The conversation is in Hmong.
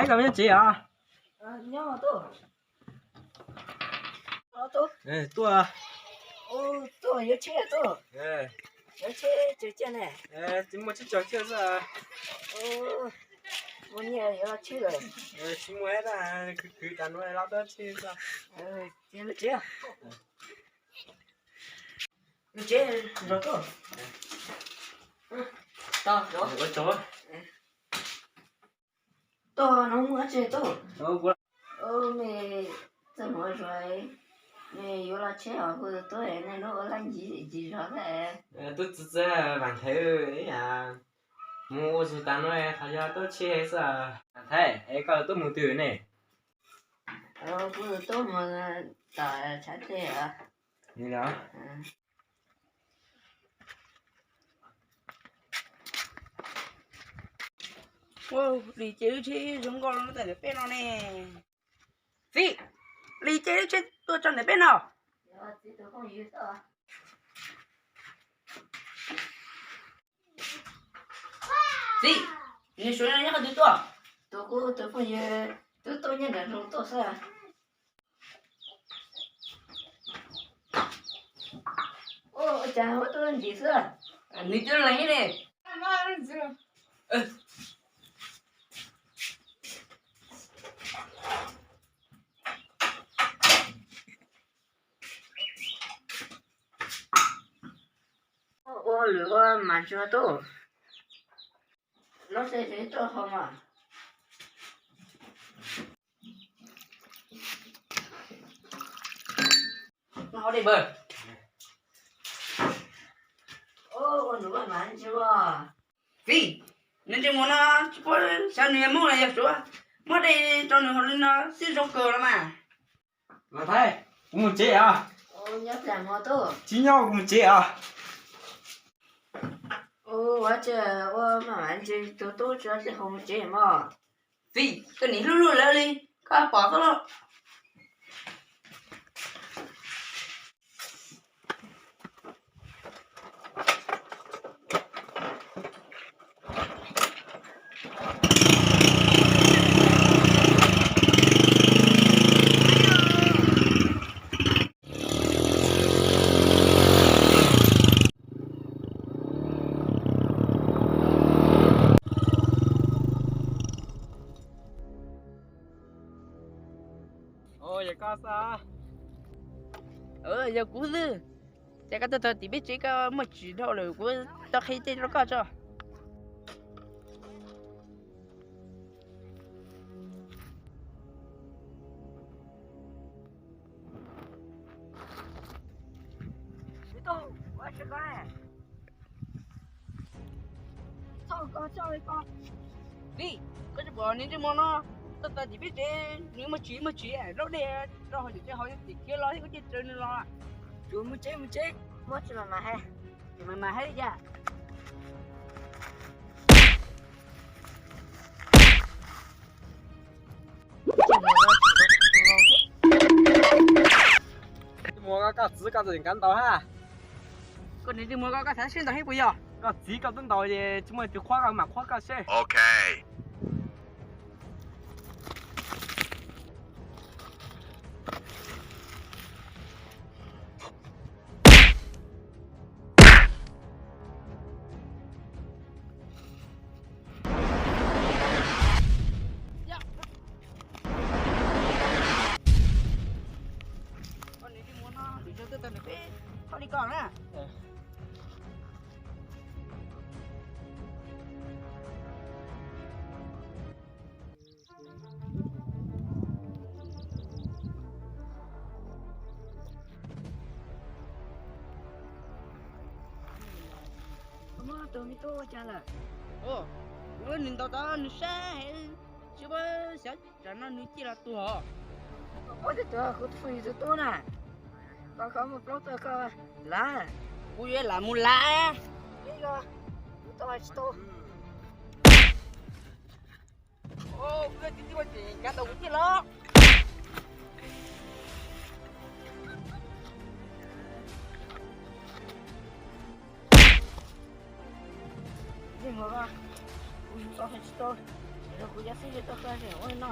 Koj nyob tsev os? Tuaj, tuaj yuav tsheb tuaj. Yuav tsheb tsaws ciaj ne. Tsis muaj tsheb tsaws ciaj xwb. Muaj nyiaj yuav tsheb lawm. Tsis muaj, khwv khwv tas nuav los tau tsheb xwb. Tsev, tsev zog tuaj. Tog, tog no muaj dab tsi tuaj? Mej txawj hmoov zoo, mej yuav los tsheb os, kuv tus tub nej hnub ua laj ncig zog thiab. Tub txwv txwv Vam Thaiv, mus ua tsis tas no qhov yog tuaj tsheb xwb. Vam Thaiv, es koj tub mus twg ne? Kuv tus tub mus tom tshav teg os. Ua li ces lub tsheb zoo nkauj los txog ntawm peb no ne. Txiv, li ces lub tsheb tuaj txog ntawm peb no. Txiv, nws suav no nyob qhov twg tuaj? Tus kuv tus phooj ywg tub tuaj nyob nram nroog tuaj xwb. Ua cas ua tuaj ntsis xwb? Nws twb lees ne. Ua lwm ua mas tsis ua tub. Lub tsheb tuaj hauv mas. Ua nws ua mas tsis ua. Txiv, nws ntsej muag no tsis paub xyov nws yog Hmoob los yog Suav, muab dej rau nws haus li no xwb zoo kawg los mas. Mas Thaib, kuv mus tsev os. Tsis nyob, kuv mus tsev os. Ua tsis ua mas ntsis tus tub tsis txawj haus mus tsev mog. Txiv, koj nim hlub hlub lawv li, koj pom xwb los. Yog koj xwb. Yog kuv xwb. Ces koj tuaj txog tim peb tsev, koj muaj tsim dhau lawm, kuv tau qhia tej rau koj tso. Txiv, koj tsis pom nws ntsej muag no, tuaj txog tim peb tsev nws muaj tsim muaj tsim, laub dej rau hauv tsev, haus tim khiav los thiab, koj cia raws nws los. Tsuas mus tsev mus tsev, muab tsis mas mas hais, tsis mas mas hais li cas. Ntsej muag koj txiv koj txawm kav ntaus hab. Koj niag ntsej muag koj, koj xav sib ntaus heev puas yog? Koj txiv koj twb ntaus ces tsis muaj tus qhuab koj mam qhuab koj seb. Koj niag ntsej muag no, lwm zaug tuaj txog ntawm peb txhob li koj na. Muab tus me tub ua cas lawm? Kuv nws ntaus tau nws sab heev, tsis paub xyov tsam no nws ciaj los tuag os. Koj paub tias tus kuv tus phooj ywg tus tub na, koj koj muaj plaub tuaj koj lav. Kuv yuav lam mus lav. Kuv tau hais tsis tau. Kuv tib tib muaj tseem kav tau kuv ciaj los. Ntsej muag, kuv tau hais tsis tau. Kuv cov xib hwb tuaj tuaj ces ua no.